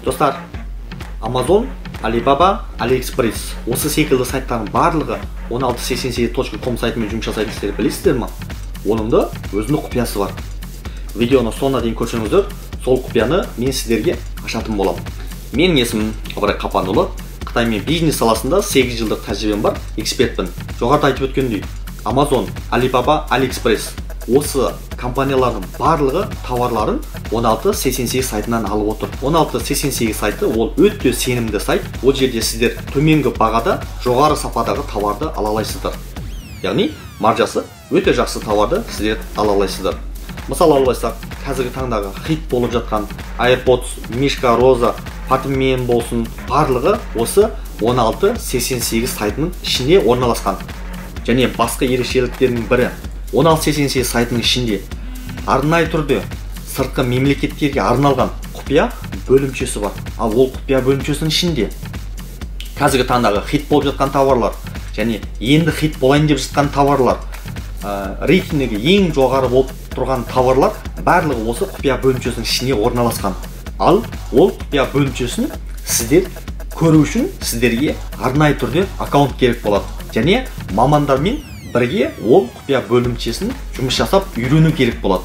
Достар, Amazon, Alibaba, AliExpress осы секілді сайттардың барлығы 1688.com сайтымен жұмыс жасайтынын сіздер білесіздер ма? Оның да өзінің құпиясы бар. Видеоны соңына дейін көрсеңіздер, сол құпияны мен сіздерге ашатын боламын. Менің есімім Ыбырай Қапанұлы. Қытаймен бизнес саласында 8 жылдық тәжірибем бар, экспертпін. Жоғарыда айтып өткендей, Amazon, Alibaba, AliExpress осы компаниялардың барлығы тауарларын 1688 сайтынан алып отыр. 1688 сайты ол өте сенімді сайт. Ол жерде сіздер төменгі бағада жоғары сападағы тауарды ала аласыздар. Яғни маржасы өте жақсы тауарды сіздер ала аласыздар. Мысал алып алсақ, қазіргі таңдағы хит болып жатқан AirPods, Мишка Роза, Патмен болсын, барлығы осы 1688 сайтының ішінде орналасқан. Және басқа ерекшеліктерінің бірі, 1688 сайтының ішінде арнайы түрде сыртқы мемлекеттерге арналған құпия бөлімшесі бар. Ал ол құпия бөлімшесінің ішінде қазіргі таңдағы хит болып жатқан тауарлар және енді хит болайын деп жатқан тауарлар, рейтингі ең жоғары болып тұрған тауарлар барлығы осы құпия бөлімшесінің ішіне орналасқан. Ал ол құпия бөлімшесін сіздер көру үшін сіздерге арнайы түрде аккаунт керек болады. Және мамандармен бірге ол құпия бөлімшесін жұмыс жасап үйрену керек болады.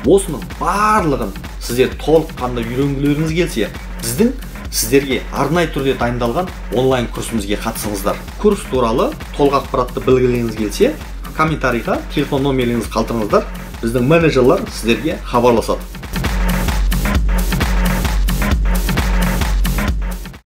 Осының барлығын сіздер толыққанды үйренгілеріңіз келсе, біздің сіздерге арнайы түрде дайындалған онлайн курсымызге қатысыңыздар. Курс туралы толық ақпаратты білгілеріңіз келсе, комментарийға телефон номеріңізді қалдырыңыздар. Біздің менеджерлар сіздерге хабарласады.